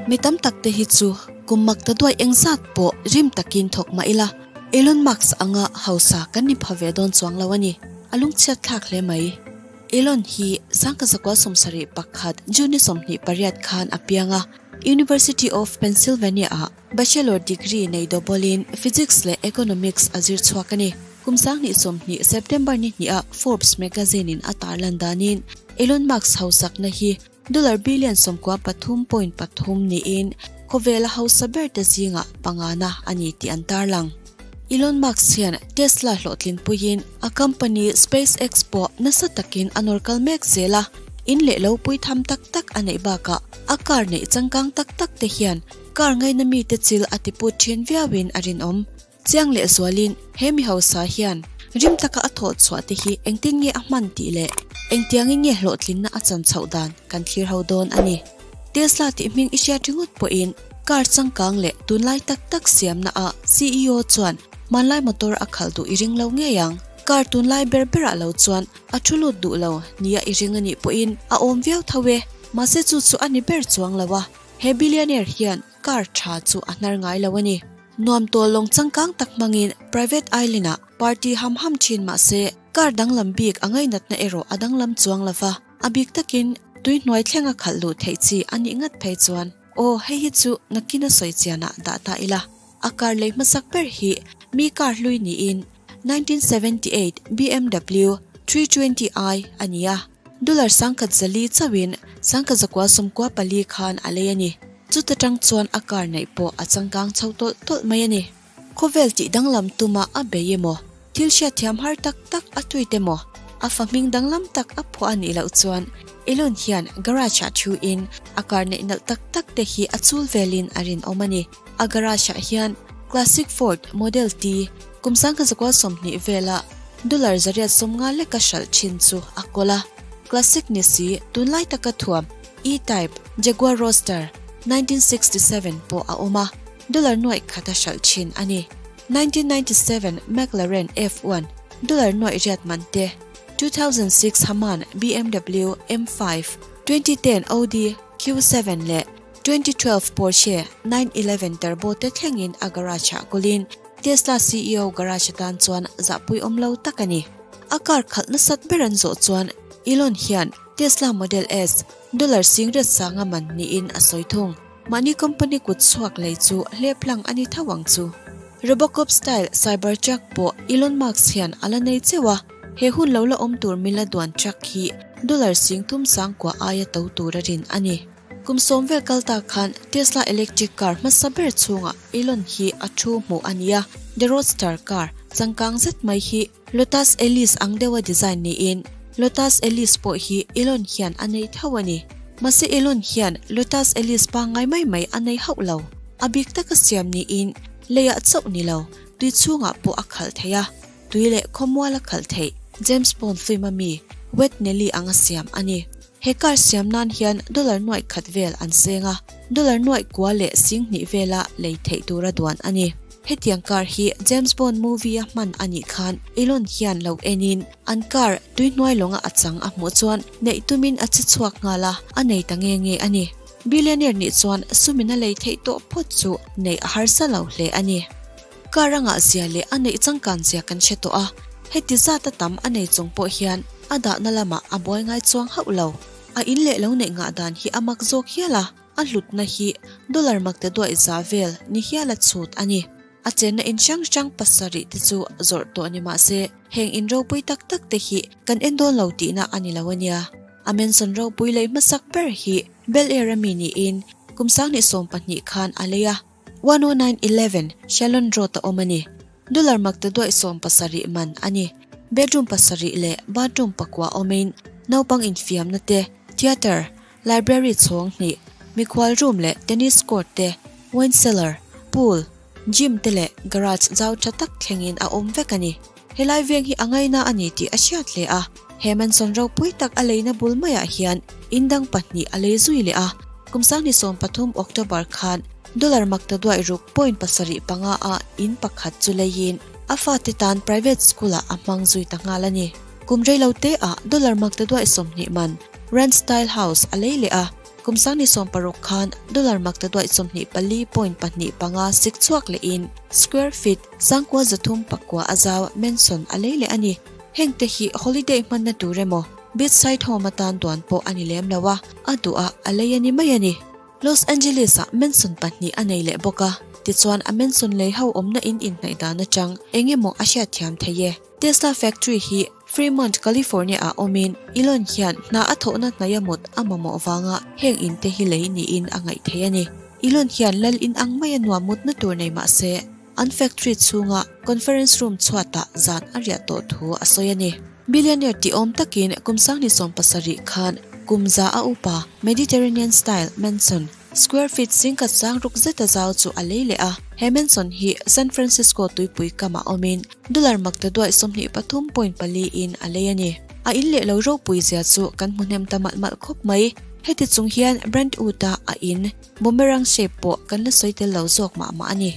Mi tam tak te hi chu kum mak ta duai eng zat pawh rim takin thawk mah ila, Elon Musk anga hausa kan ni pha ve dawn chuang lo a ni. A lungchhiat thlak hle mai. Elon hi 1971 June 28 khan a piang a, University of Pennsylvania ah Bachelor degree nei dawbawlin Physics leh Economics a zir chhuak a ni. Kum 2020 September ni hniha Forbes magazine in a tarlan danin Elon Musk hausakna hi dollar billion 93.3 niin khawvela hausa ber te zinga pangana a ni tih an tarlang. Elon Musk hian Tesla hlawhtlin puiin a company SpaceX pawh nasa takin a nawr kal mek zel a, in leh lo pui tham tak tak a neih bakah a car neih changkang tak tak te hian car ngaina mite chil a ti put thin viauin a rinawm. Chiang leh zualin he mi hausa hian rim taka a thawh chhuah te hi engtin nge a hman tih leh engtiangin nge hlawhtlinna a chan chhoh dan kan thlir ho dawn a ni. Tesla tih hming i hriat ringawt pawhin car changkang leh tunlai tak tak siamna ah CEO chuan hmanlai motor a khalh duh i ring lo ngei ang. Car tunlai ber berah lo chuan a thu lut duh lo nia i ring a nih pawhin a awm viau tho e. Mahse chu chu a ni ber chuang lo a, he billionaire hian car tha chu a hnar ngai lo a ni. Nuam tawl lawng changkang tak hmangin private island ah party ham ham thin mahse car danglam bik a ngainatna erawh a danglam chuang lo va, a bik takin tui hnuai thlenga khalh luh theih chi a nih ngat phei chuan aw hei hi chu nakin a sawi chianah dah ta ila. A car lei hmasak ber hi mi car hlui niin 1978 BMW 320i a ni a, dollar 1,400 chauhin 1994 khan a lei a ni. Chuta tang chuan a car neih pawh a changkang chho tawlh tawlh mai a ni. Khawvel tih danglam tuma a bei emaw, thil hriatthiam har tak tak a tuit emaw, a fa hming danglam tak a phuah a nih loh chuan Elon hian garage ah thu in a car neih nalh tak tak te hi a chul velin a rinawm a ni. A garage ah hian Classic Ford Model T kum 1920 vela dollar 850 leka hralh thin chu a kawl a. Classic ni si tunlai taka thuam E-Type Jaguar Roadster 1967 pawh a awm a, dollar nuaih khat a hralh thin a ni. 1997 McLaren F1 dollar nuaih riat man te, 2006 Haman BMW M5, 2010 Audi Q7 leh 2012 Porsche 911 Turbo te thlengin a garage ah kawlin Tesla CEO garage atan chuan zahpui awm lo tak a ni. A car khalh nasat ber an zawh chuan Elon hian Tesla Model S dollar singret sanga man niin a sawi thung. Mahni company kut chhuak lei chu hlep hlang a ni tho ang chu. Robocop style Cybertruck pawh Elon Musk hian a la nei cheu a, he hun lo la awm tur mila duan truck hi dollar 30,000 aia to tur a rin a ni. Kum 10 vel kal ta khan Tesla electric car hmasa ber chhungah Elon hi a thu hmuh a ni a, The Roadster car changkang zet mai hi Lotus Elise ang deuha design niin Lotus Elise pawh hi Elon hian a nei tho a ni. Mahse Elon hian Lotus Elise pangngai mai mai a nei hauh lo. A bik taka siam niin leiah chauh ni lo, tui chhungah pawh a khalh thei a, tui leh khawmual a khalh theih. James Bond film a mi Wet Nelly anga siam a ni. He car siam nan hian dollar nuaih khat vel an seng a, dollar nuaih kua leh 20,000 vela lei theih tura duan a ni. Hetiang car hi James Bond movie a hman a nih khan Elon hian lo enin an car tui hnuai lawnga a chang a hmuh chuan neih tumin a che chhuak nghal a, a nei ta nge nge a ni. Billionaire nih chuan sumin a lei theih tawh phawt chu neih a harsa lo hle a ni. Car a ngah zia leh a neih changkan zia kan hre tawh a, heti zat a tam a nei chung pawh hian a dahna lamah a buai ngai chuang hauh lo. A in leh lo neih ngah dan hi a mak zawk hial a, a hlutna hi dollar mak te duaih za vel ni hial a chhut a ni. A chenna in hrang hrang pasarih te chu zawrh tawh ni mahse heng in ropui tak tak te hi kan en dawn lo tihna a ni lo a nia. A mansion ropui lei hmasak ber hi Bel Air a mi niin kum 2020 khan a lei a, 10911 Shallon Road a awm a ni. Dollar mak te duaih 70 man a ni. Bedroom pasarih leh bathroom pakua awmin naupang infiamna te, theatre, library chhawng hnih, mikhual room leh tennis court te, wine cellar, pool, gym te leh garage zau tha tak thlengin a awm vek a ni. Helai veng hi a ngaina a ni tih a hriat hle a, he mansion ropui tak a leina bul maiah hian in dang pahnih a lei zui leh a, kum 2030 October khan dollar mak ta duaih ruk point pasarih panga a in pakhat chu leiin a fate tan private school ah a hmang zui ta nghal a ni. Kum rei lo te ah dollar mak ta duaih 20 man Ranch style house a lei leh a. Kum 2016 khan dollar maktaduai 24.25 sik chhuak lehin square feet 9,309 a zau mansion a lei leh a ni. Hengte hi holiday hmanna tur emaw beachside home atan duan pawh a ni lem lo a, a duh a a lei a ni mai a ni. Los Angeles-ah mansion pahnih a nei leh bawk a, tichuan a mansion lei ho awmna in inhnaih dan atang eng emaw a hriatthiam thei e. Tesla factory hi Fremont, California-ah awmin Elon hian hna a thawhna hnaia mut a mamawh vanga heng in te hi lei niin a ngaih thei a ni. Elon hian lal in ang maia nuam mutna tur nei mah se, an factory chhunga conference room chhuatah zan a riah tawh thu a sawi a ni. Billionaire tih awm takin kum 2017 khan kum za a upa Mediterranean style mansion, Square feet 10,000 ruk zeta zau chu a lei leh a. He mansion hi San Francisco tuipui kamah awmin dollar maktaduai 23.4 in a lei a ni. A in leh lo ropui zia chu kan hmu hnem ta malh malh khawp mai. Heti chung hian Brentwood-a a in boomerang shape pawh kan la sawi tel lo zawk mah mah a ni.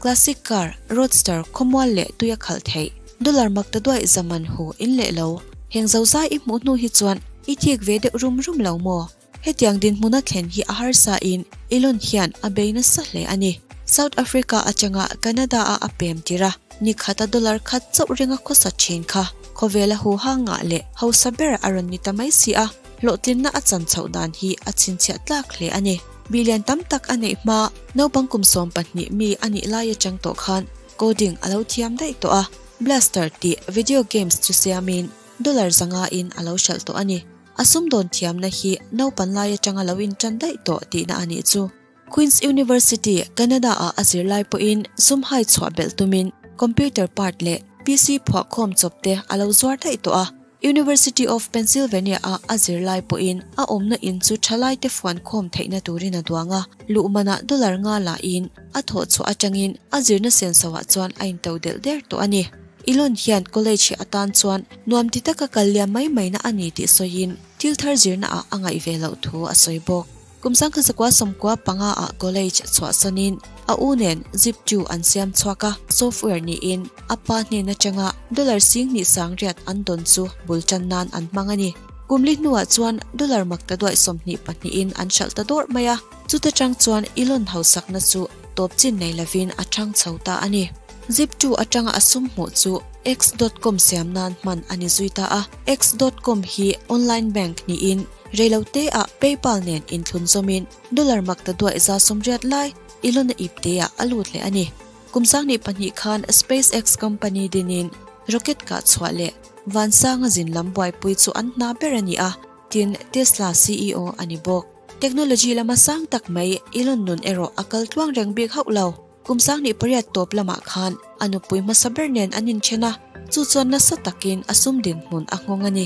Classic car, roadster, khawmual leh tui a khalh theih. Dollar maktaduai zaman hu in leh lo. Heng zozai i hmuh hnu hi chuan i thik ve deuh rum rum lo maw? Hetiang dinhmuna thlen hi a harsa in Elon hian a bei nasa hle a ni. South Africa atanga Canada-a a pem tir a, ni khata dollar khat chauh ringa khawsa thin kha khawvela huha ngah leh hausa ber a rawn ni ta mai si a, hlawhtlinna a chan chhoh dan hi a chhinchhiah tlak hle a ni. Billion tam tak a neih hma, naupang kum 12 mi a nih lai atang tawh khan coding a lo thiam daih tawh a, Blaster tih video games chu siamin dollar 500 in a lo hralh tawh a ni. A sumdawn thiamna hi naupan lai atanga lo intan daih tawh tihna a nih chu. Queen's University, Canada-ah a zirlai pawhin sum hai chhuah belh tumin computer part leh PC phuahkhawm chawp te a lo zuar daih tawh a. University of Pennsylvania-ah a zirlai pawhin a awmna in chu thalaite fuankhawm theihna turin a duang a, luh manah dollar nga lahin a thawh chhuah atangin a zirna senso ah chuan a into delh der tawh a ni. Elon hian college hi atan chuan nuam ti taka kal liam mai maina a ni tih sawiin thil thar zirna ah a ngaih ve loh thu a sawi bawk. Kum 1995 ah college chhuahsanin a u nen Zip2 an siam chhuak a, software niin a pa hnen atanga dollar 20,000 an dawn chu bul tan nan an hmang a ni. Kum li hnuah chuan dollar maktaduai 22 in an hralh ta dawrh mai a, chuta tang chuan Elon hausakna chu tawp chin nei lovin a thang chho ta a ni. Zip2 atanga a sum hmuh chu X.com siam nan hman a ni zui ta a. X.com hi online bank niin reilote ah PayPal nen inthlun zawmin dollar maktaduai 180 lai Elon a ip te ah a lut leh a ni. Kum 2002 khan SpaceX company dinin rocket kah chhuah leh vansanga zin lam buaipui chu an hna ber a ni a, tin Tesla CEO a ni bawk. Technology lama sang tak mai Elon nun erawh a kal tluang reng bik hauh lo. Kum 2008 tawp lamah khan a nupui hmasa ber nen an inthen a, chu chuan nasa takin a sum dinhmun a nghawng a ni.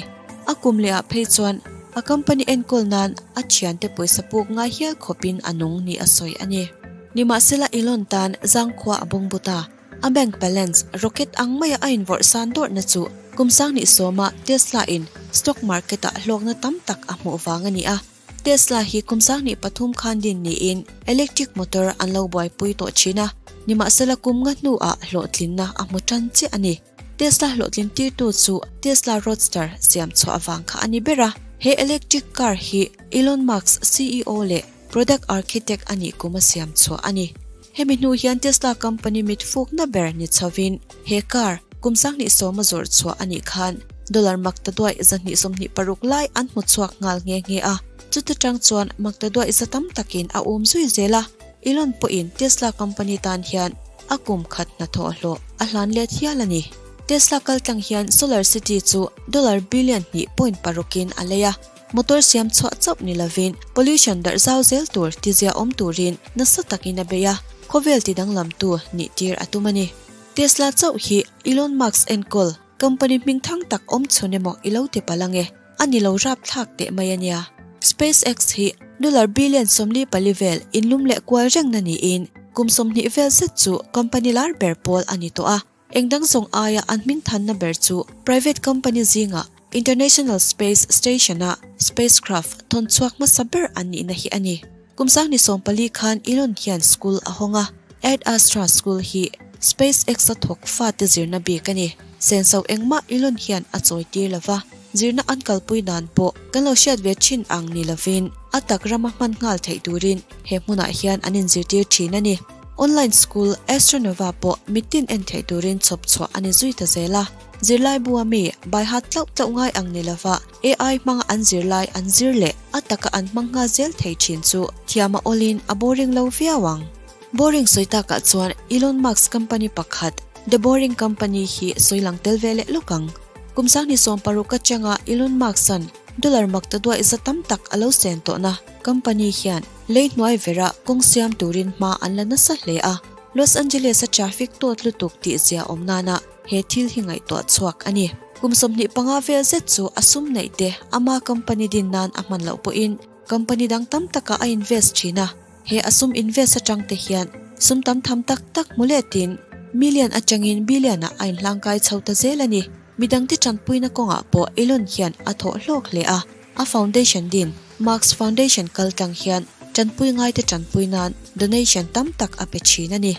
A kum lehah phei chuan a company enkawl nan a thiante pawisa puk ngai hial khawpin a nung ni a sawi a ni. Nimahsela Elon tan zangkhua a bawng but a, a bank balance rocket ang maia a invawrh san dawrhna chu kum 2010 a Tesla in stock market ah hlawkna tam tak a hmuh vang a ni a. Tesla hi kum 2003 khan din niin electric motor an lo buaipui tawh thin a, nimahsela kum nga hnuah hlawhtlinna a hmu tan chiah a ni. Tesla hlawhtlin tirtu chu Tesla Roadster siam chhuah vang kha a ni ber a. He electric car hi Elon Musk CEO leh product architect a nih kum a siam chhuah a ni. Hemi hnu hian Tesla company mit fukna ber ni chhovin he car kum 2010 a zawrh chhuah a nih khan dollar maktaduai 226 lai an hmu chhuak nghal nge nge a. Chuta tang chuan maktaduai za tam takin a um zui zel a. Elon pawhin Tesla company tan hian a kum khat hna thawh hlawh a hlan let hial a ni. Tesla kaltlang hian Solar City chu dollar billion 2.6 in a lei a. Motor siam chhuah chauh ni lovin pollution darh zau zel tur tizia awm turin nasa takin a bei a, khawvel ti danglam tu nih tir a tum a ni. Tesla chauh hi Elon Musk enkawl company hming thang tak awm chhun emaw i lo ti palh ange, a ni lo rap thlak teh mai a nia. SpaceX hi dollar billion 44 vel inlum leh kual rengna niin kum 20 vel zet chu company lar ber pawl a ni tawh a. Engdang zawng aia an hming thanna ber chu private company zinga International Space Station-a spacecraft thawn chhuak hmasa ber an nihna hi a ni. Kum 2014 khan Elon hian school a hawng a, Ad Astra School hi SpaceX a thawk fate zirna bik a ni. Senso engmah Elon hian a chawi tir lova. Zirna an kalpui dan pawh kan lo hriat ve thin ang ni lovin a tak rama hman nghal theih turin he hmunah hian an inzirtir thin a ni. Online school Astronova pawh mitin en theih turin chhawp chhuah a ni zui ta zel a. Zirlai bua mi baihat tlauh tlauh ngai ang ni lova AI hmanga an zirlai an zir leh a taka an hmang nghal zel thei thin chu thiam a awlin a boring lo viau ang. Boring sawi takah chuan Elon Musk company pakhat The Boring Company hi sawi lang tel ve leh lawk ang. Kum 2016 atanga Elon Musk-a'n dollar mak ta duaih za tam tak a lo sen tawhna company hian lei hnuai vera kawng siam turin hma an la nasa hle a, Los Angeles-a traffic tawt lutuk tih zia awm nana he thil hi ngaihtuah chhuak a ni. Kum 25 vel zet chu a sum neih te ama company din nan a hman loh pawhin company dang tam takah a invest thin a. He a sum invest atang te hian sum tam tham tak tak hmu letin million atangin billion ah a inhlangkai chho ta zel a ni. Midangte tanpuina kawngah pawh Elon hian a thawh hlawk hle a, a foundation din Musk Foundation kal tlang hian tanpui ngaite tanpui nan donation tam tak a pe thin a ni.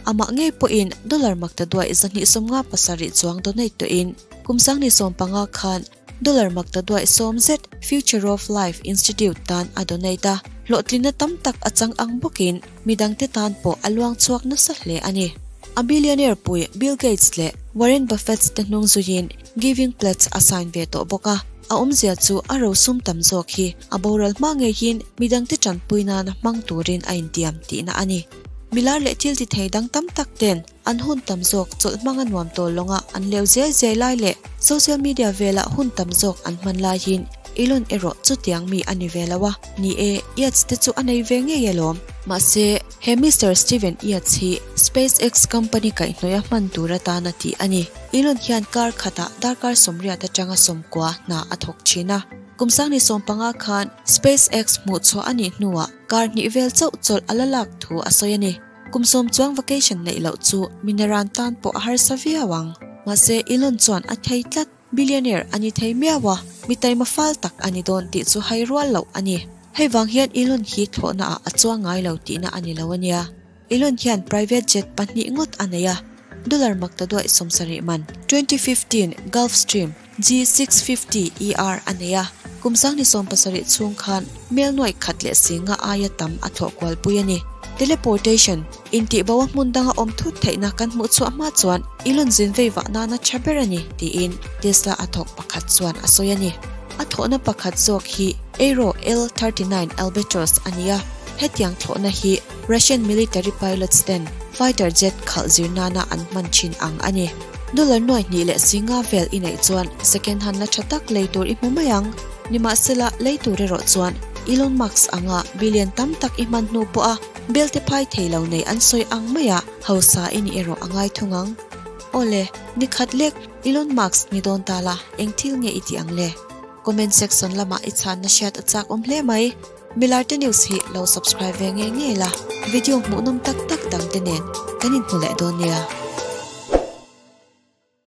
Amah ngei pawhin dollar makta duaih 257 chuang donate tawhin kum 2015 khan Dollar makta duaih sawm zet Future of Life Institute tan a donate a, hlawhtlinna tam tak a chang ang bawkin midangte tan pawh a luang chhuak nasa hle a ni. A billionaire pui Bill Gates leh Warren Buffett te hnung zuiin Giving Pledge a sign ve tawh bawk a, a awmzia chu a rosum tam zawk hi a boral hma ngeiin midangte tanpui nana hmang turin a intiam tihna a ni. Milar leh thil ti thei dang tam tak ten An hun tam zawk chawlh hmanga nuam tawl lawnga an leu zel zel lai leh social media velah hun tam zawk an hman laiin Elon erawh chutiang mi a ni ve lo a, ni e, Yates te chu a nei ve ngei alawm. Mahse, he Mister Steven Yates hi SpaceX company kaihhnawih a hman tur atan a tih a ni. Elon hian kar khatah darkar 80 atanga 90 hna a thawk thin a. Kum 2015 khan SpaceX hmuhchhuah a nih hnuah kar hnih vel chauh chawlh a la lak thu a sawi a ni. Kum sawm chuang vacation neih loh chu minaran tan pawh a harsa viau ang. Mahse, Elon chuan a thei tlat. Billionaire a ni thei miau a, mi taima fal tak a ni dawn tih chu hai rual loh a ni. Hei vang hian Elon hi thlawhna ah a chuang ngai lo tihna a ni lo a nia. Elon hian private jet pahnih ngawt a nei a, dollar makta duaih 70 man, 2015 Gulfstream G650 ER a nei a, kum 2017 chhung khan mel nuaih khat leh singa aia tam a thlawh kualpui a ni. Teleportation, intihbo a hmun danga awm thut theihna kan hmuh chhuah hma chuan Elon zin vei vah nana tha ber a ni, tiin Tesla a thawk pakhat chuan a sawi a ni. A thawhna pakhat zawk hi Aero L-39 Albatros a ni a, hetiang thlawhna hi Russian military pilots ten fighter jet khalh zir nana an hman thin ang a ni. Dollar nuai hnih leh singa vel i neih chuan second hand la tha tak lei tur i hmu mai ang. Nimahsela, lei tur erawh chuan Elon Musk anga billion tam tak i hman hnu pawha belte phai thei lo nei an sawi ang maia hausa i nih erawh a ngai thung ang. Awle, ni khat lek Elon Musk ni dawn ta la, eng thil nge i tih ang le? Comment section lamah i chhanna hriat a chak awm hle mai. Milarte News hi lo subscribe ve ngei ngei la, video hmuhnawm tak tak dang te nen kan inhmu leh dawn nia.